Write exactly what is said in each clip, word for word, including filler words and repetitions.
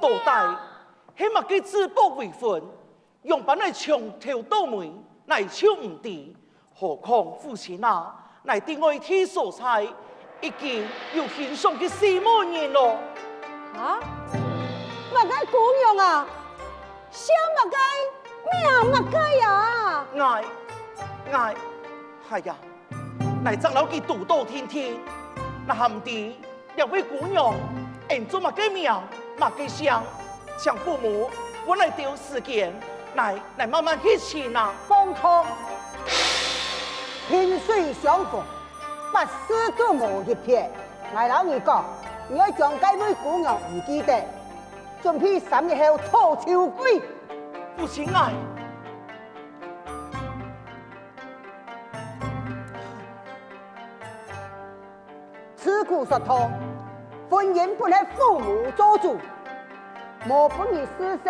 到底係麼个紙薄為分，仰般來從頭到尾，𠊎就毋知。何況父親啊，𠊎在外地所在，已經有欣賞个細妹人咯。啊？麼个姑娘啊？姓麼个？名麼个啊？𠊎，𠊎，哎呀，𠊎正摎佢堵到定定，哪還毋知 這位姑娘，恩做麼个名，麼个姓，請父母分𠊎兜時間，來，來慢慢去尋啊。放蕩！萍水相逢，百試都無一撇。𠊎摎你講，你愛將該位姑娘毋記得，準備三日後討秋桂。父親啊！ 自古說道，婚姻本係父母做主，無分你四世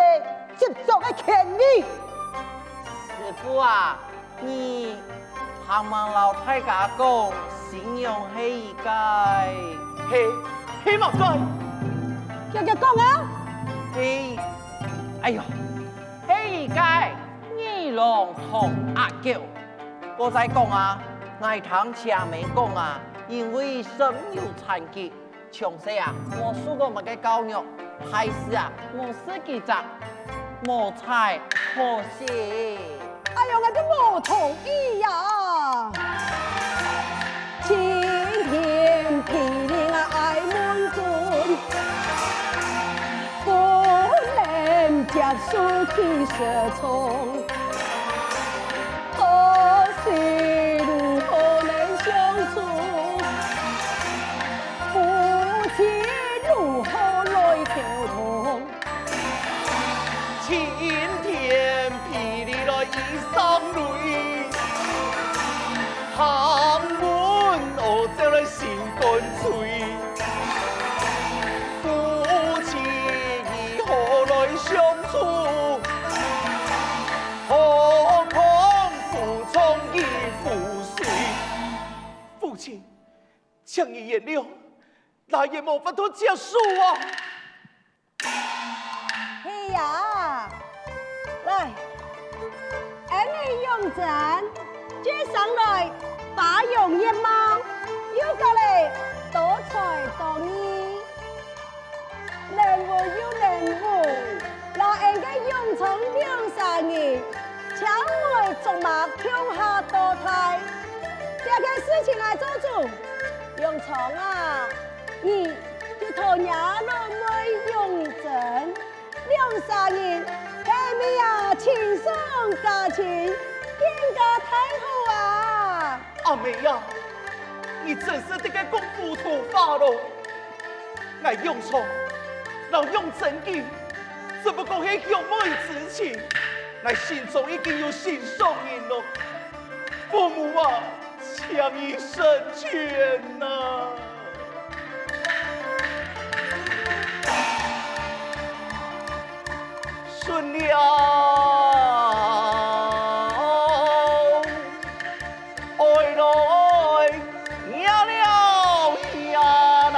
執著个權利。師傅啊，你還吂摎大家講新娘係一個？係，係麼个？遽遽講啊！係，哎喲，係一個 二郎同阿狗。過再講啊，𠊎聽姐妹講啊，因為身有殘疾，從細啊無受過麼个教育，大事啊無識幾隻，無才可惜。哎喲，𠊎都無同意呀！ 青天霹靂啊，愛問君，不能接受其失聰。夫妻如何能相處？夫妻如何來溝通？ 青天霹靂來一聲雷，行雲惡獸來心肝碎。夫妻如何來相處？何況夫唱女夫隨。父親，請你原諒，哪也無法度接受啊！ 係啊，來，恁呢樣真，接上來花容月貌，又過來多才多藝，能文又能武，摎𠊎个永昌兩儕人，將來竹馬共下到大，這个事情𠊎做主。永昌啊，你 就討若老妹永貞，兩儕人係毋係啊，親上加親，更加大好啊！阿妹啊，你真係在該講糊塗話咯！𠊎永昌摎永貞佢，只不過係兄妹之情，𠊎心中已經有心上人咯。父母啊， 請你成全啊！順了，哀來，惹了險難。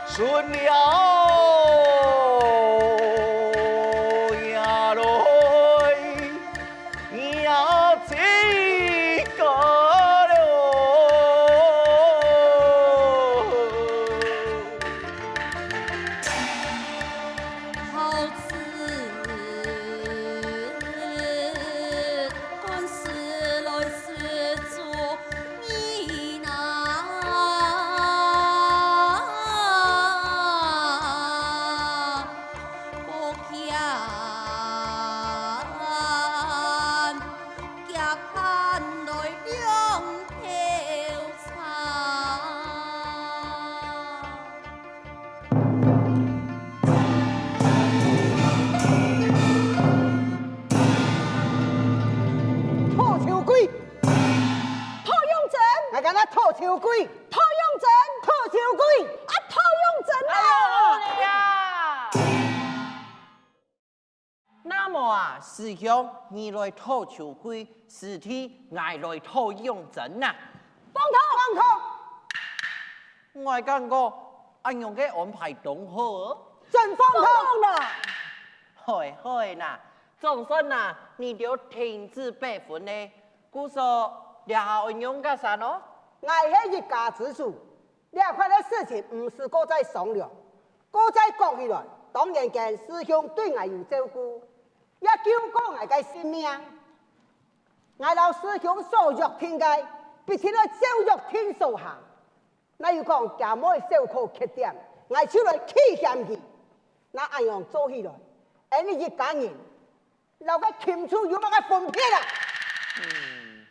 順了惹來惹自家了。好子 官司來是做你那不见，脚看來兩头插。 討秋桂。討永貞。𠊎講你討秋桂。討永貞。討秋桂。啊，討永貞啊！哎喲，你啊！那麼啊，師兄，你來討秋桂，師弟，𠊎來討永貞啊。放蕩！放蕩！ 𠊎感覺恁樣个安排當好哦。真放蕩啦！嘿嘿啦，總算啦，你兜停止八分了，故所這下愛仰結煞哦？𠊎係一家之主，這款个事情毋使過再商量。過再講起來，當年間師兄對𠊎有照顧，也救過𠊎个性命。 𠊎摎師兄所約定个，必定愛照約定所行。若有講厥妹小可缺點，𠊎就來棄嫌佢。若恁樣做起來，𠊎俚一家人摎該禽獸有麼个分別啊？嗯，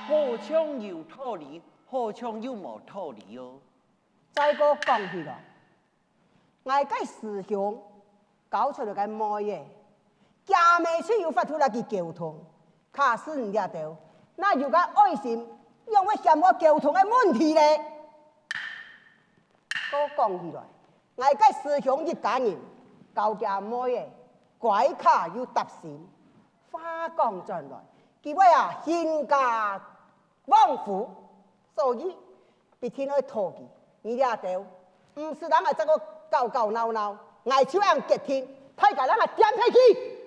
好像有道理，好像又無道理哦。再過講起來， 𠊎个師兄交出來个妹仔，厥姆就有法度摎佢溝通。假使你這兜，若有个愛心，仰會嫌無溝通个問題咧？過講起來，𠊎个師兄一家人交厥妹仔，乖巧又貼心。話講轉來，佢會啊，興家 旺夫，所以必定愛討佢。你這兜，毋使等𠊎再過搞搞鬧鬧，𠊎就恁決定，大家等𠊎顛覆佢。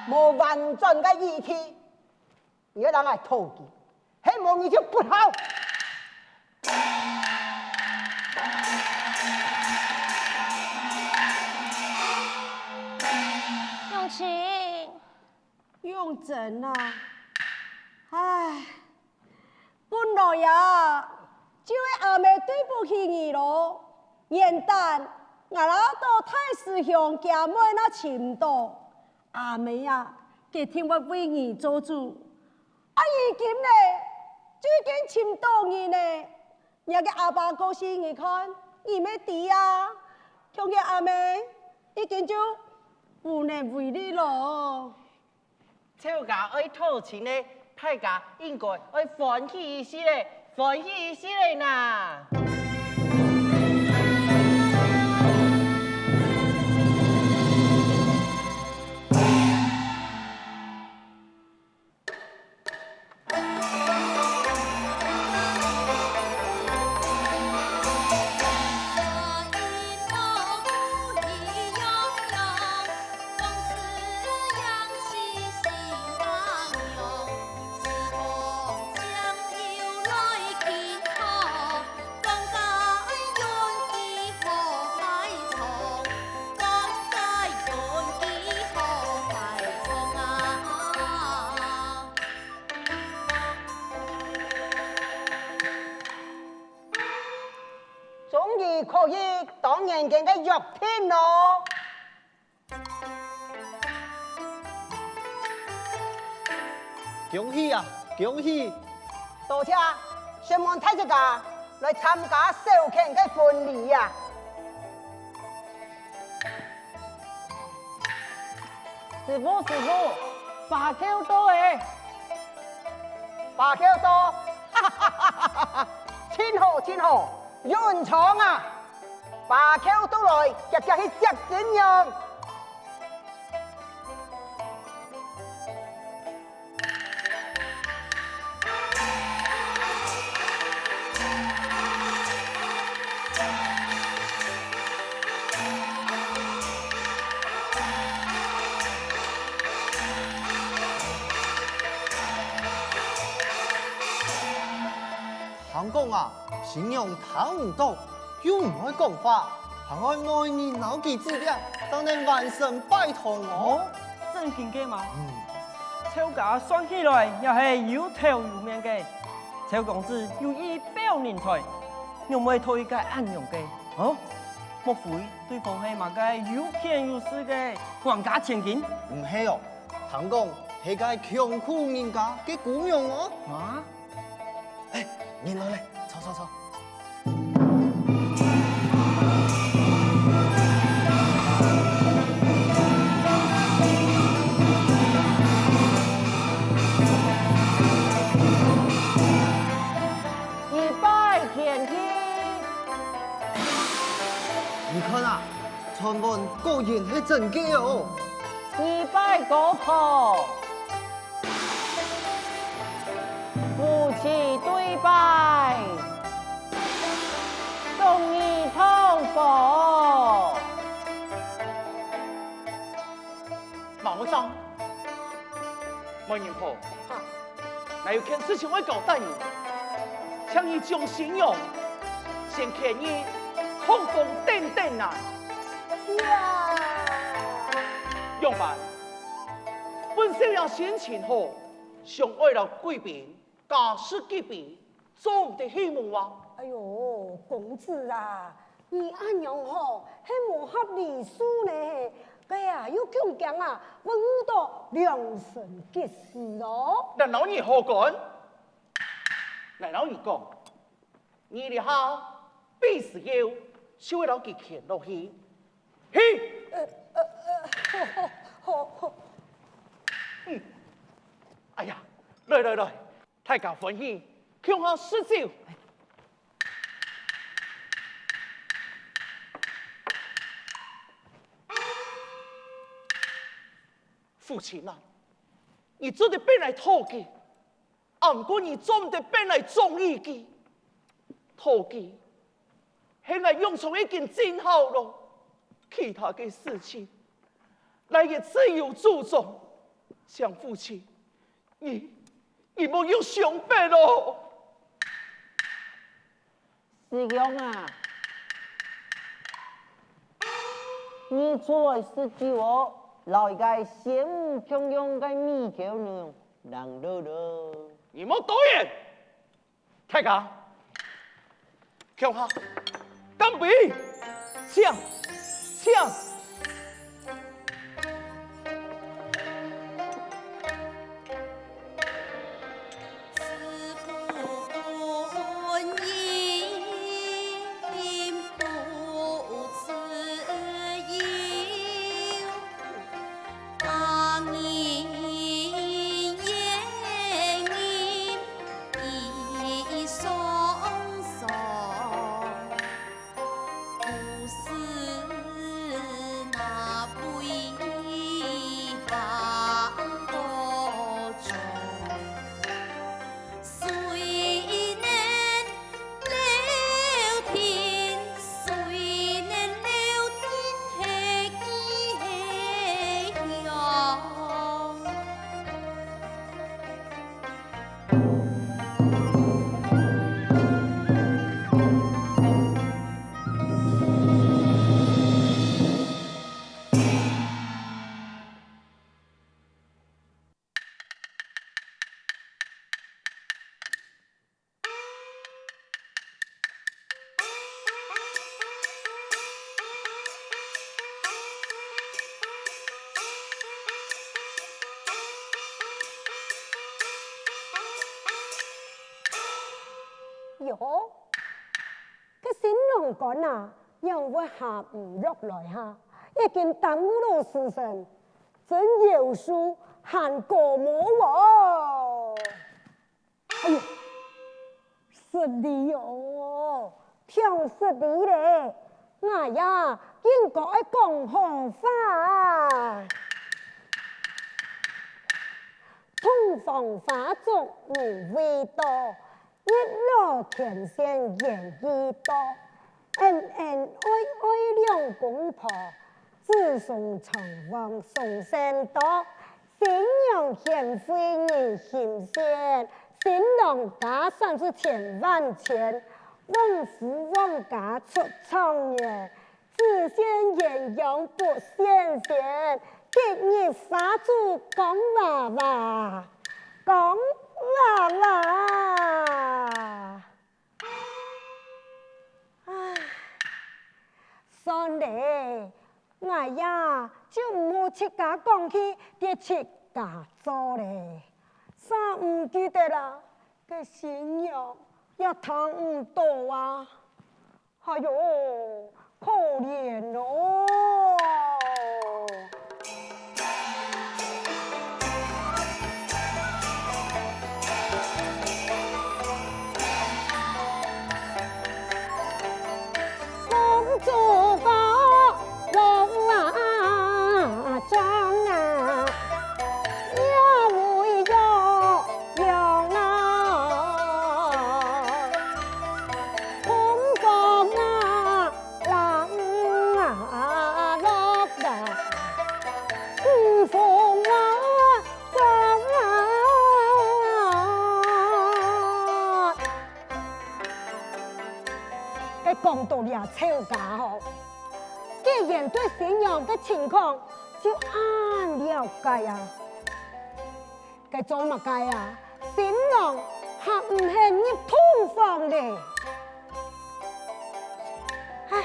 無彎轉个餘地，你愛等𠊎討佢，係無你就不好。永清， 永珍啊，唉，本來啊，就係阿姆對不起你咯。原旦𠊎摎到大師兄厥妹若尋到，阿姆啊，決定會為你做主。啊，如今呢，就已經尋到你呢。若个阿爸過世，你看，你乜知啊？強个阿姆已經就無能為力咯。 吵架愛討情个，大家應該愛歡喜一息咧，歡喜一息咧哪！終於可以當年間个約定咯！ 恭喜啊，恭喜！多謝，承蒙大自家來參加小卿个婚禮啊！師傅，師傅，巴口到咧！巴口到，哈哈哈哈哈！真好，真好，有恩賞啊！ 巴口到咧，遽遽去接新娘。聽講啊，新娘聽毋到， 又毋會講話，還愛媒人摎佢指點，正能完成拜堂哦。哦，正經个嗎？嗯。吵架算起來也係有頭有面个。吵公子有意表人才，仰會討一個恁樣个？哦，莫非對方係麼个有權有勢个官家千金？毋係哦，聽講係個窮苦人家个姑娘哦。啊？ 哎，人來咧，坐坐坐。二拜見起。你看啊，傳聞果然係真个哦。二拜過堂。 夫妻拜，送你通房。马和尚，媒人婆，啊。 𠊎有件事情愛交代你，請你將新娘先牽入洞房等等啊。呀！仰般？本少爺心情好，想愛摎貴賓、家屬級別做得去無啊？哎喲，公子啊， 你恁樣吼，係無合禮數呢。該啊，又恐驚啊，會誤到良辰吉時哦。𠊎摎你好講，𠊎摎你講，你這下必須要就會摎佢牽落去。嘿！呃，呃，呃，好，好，好。嗯。哎呀，來，來，來，大家歡喜，共下食酒。 父親啊，你做得變來討佢，啊毋過你做毋得變來中意佢。討佢，係𠊎用錯已經盡好囉，其他个事情，𠊎也自有主張。想父親，你，你莫又想別囉。 師兄啊，你出來食酒哦，摎一個仙女共樣个米狗娘，冷落落。你莫多言！大家，共下，乾杯！請，請！喲，該新郎官啊，仰會還毋落來哈？已經耽誤了時辰，真夭壽還過無哦！ 哎喲，失禮哦，忒失禮咧！𠊎呀，應該愛講好話。洞房花燭你未到，月老牽線緣已到。 恩恩愛愛兩公婆，子孫昌旺送仙到。新娘賢惠人心善，新郎家算係千萬千，旺夫旺家出狀元，子孫鴛鴦不羨仙，吉日花燭光華華，光華華。 唉，算咧，𠊎呀就毋好自家講去，就自家做咧。煞毋記得啊，該新娘也聽毋到啊。哎喲， 可憐哦！講到這周家吼，既然對新娘个情況就恁了解啊，該做麼个啊，新郎還毋肯入洞房咧？唉！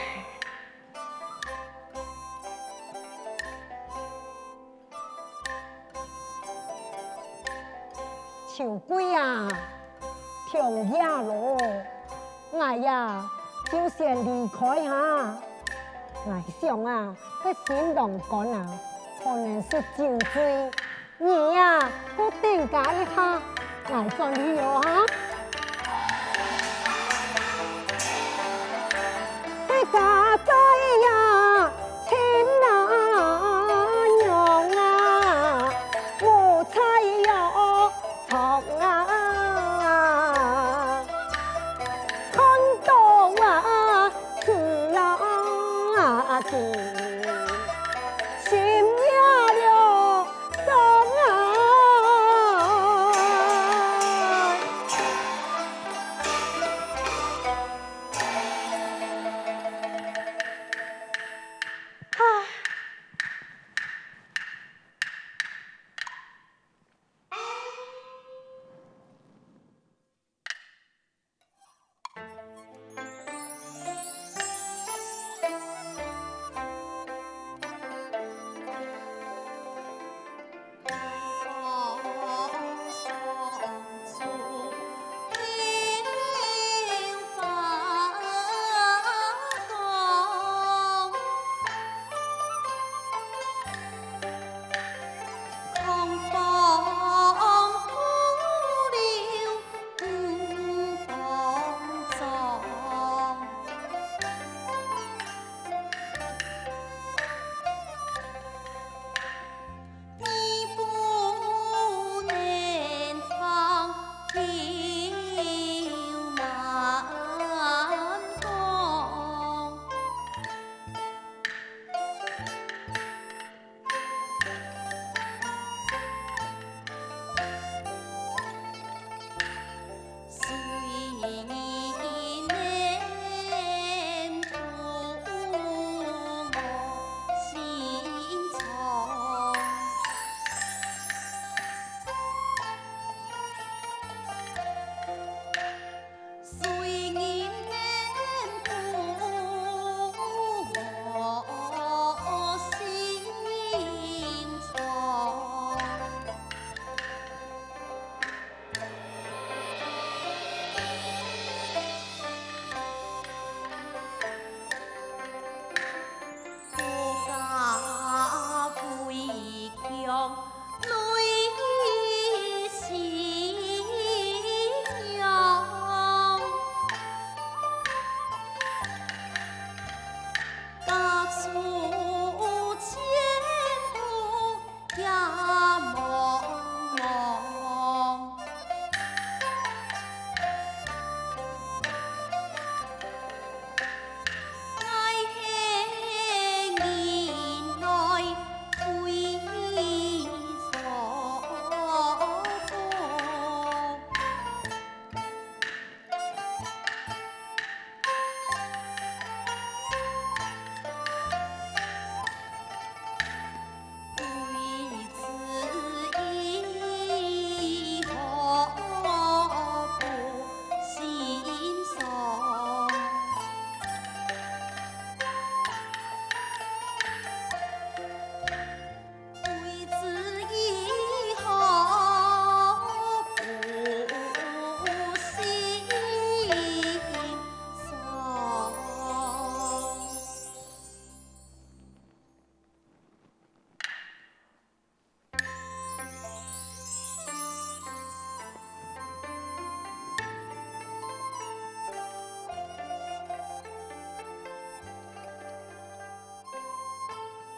秋桂啊，天夜囉，𠊎呀就先離開哈。𠊎想啊，該新郎官啊，可能係酒醉，你呀，過等佢一下，𠊎轉去喲哈。 大家在呀，親啊娘啊，無在喲床啊，看到啊，死啊，啊，心也了傷啊。唉！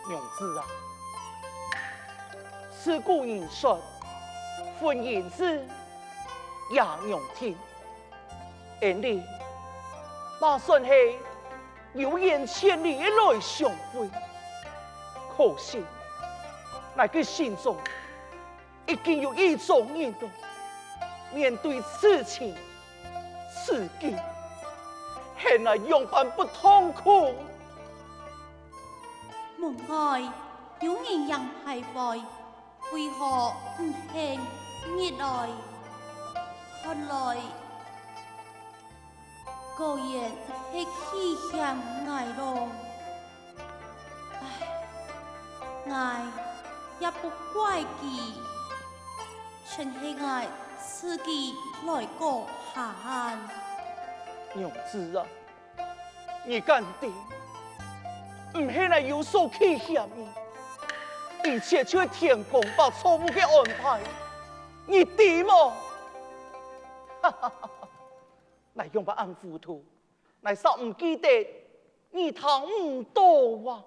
娘子啊，自古人說，婚姻事，爺娘定。 𫣆俚，嘛算係有緣千里來相會。可惜，𠊎个心中已經有意中人了。面對此情此景，喊𠊎仰般不痛苦？門外有人影徘徊，為何毋肯入來？看來果然係棄嫌𠊎囉。唉，𠊎也不怪佢，全係𠊎自己來過閒。娘子啊，你敢知，毋係𠊎有所棄嫌你，一切就係天公伯錯誤个安排，你知無？哈哈哈哈！𠊎仰般恁糊塗，𠊎煞毋記得，你聽毋到啊！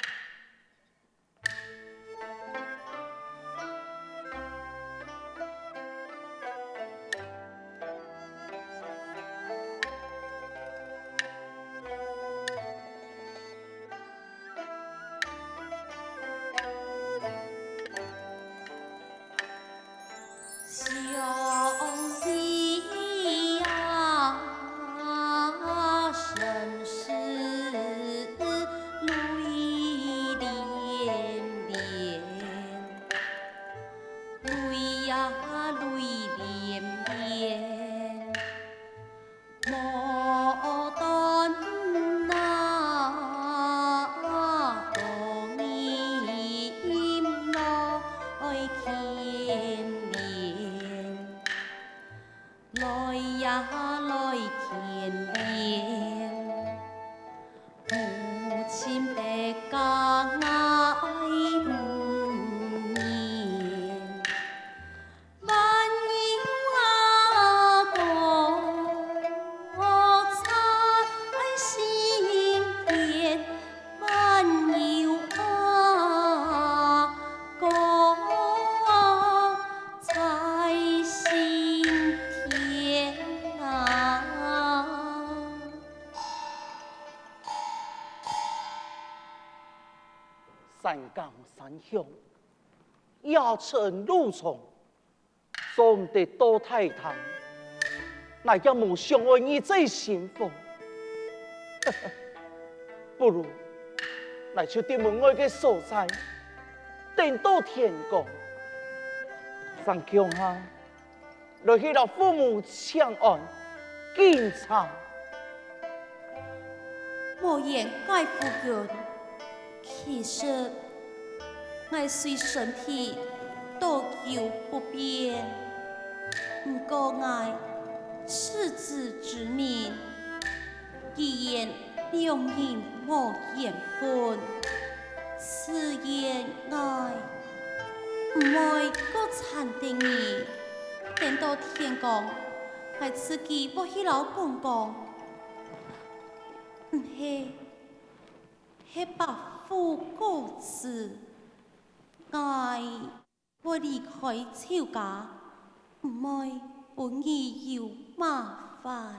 山崗山鄉，野塵露叢， 做毋得到大廳，𠊎也無想愛你這新婦。不如，𠊎就在門外个所在，等到天光，正共下來去摎父母請安敬茶。莫言該夫君，其實 𠊎雖身體多有不便，毋過𠊎赤子之名，既然兩人無緣分，自然𠊎毋會過纏等你。等到天光，𠊎自己會去摎公公。毋係， 係伯父告知，𠊎會離開周家，毋會分你有麻煩。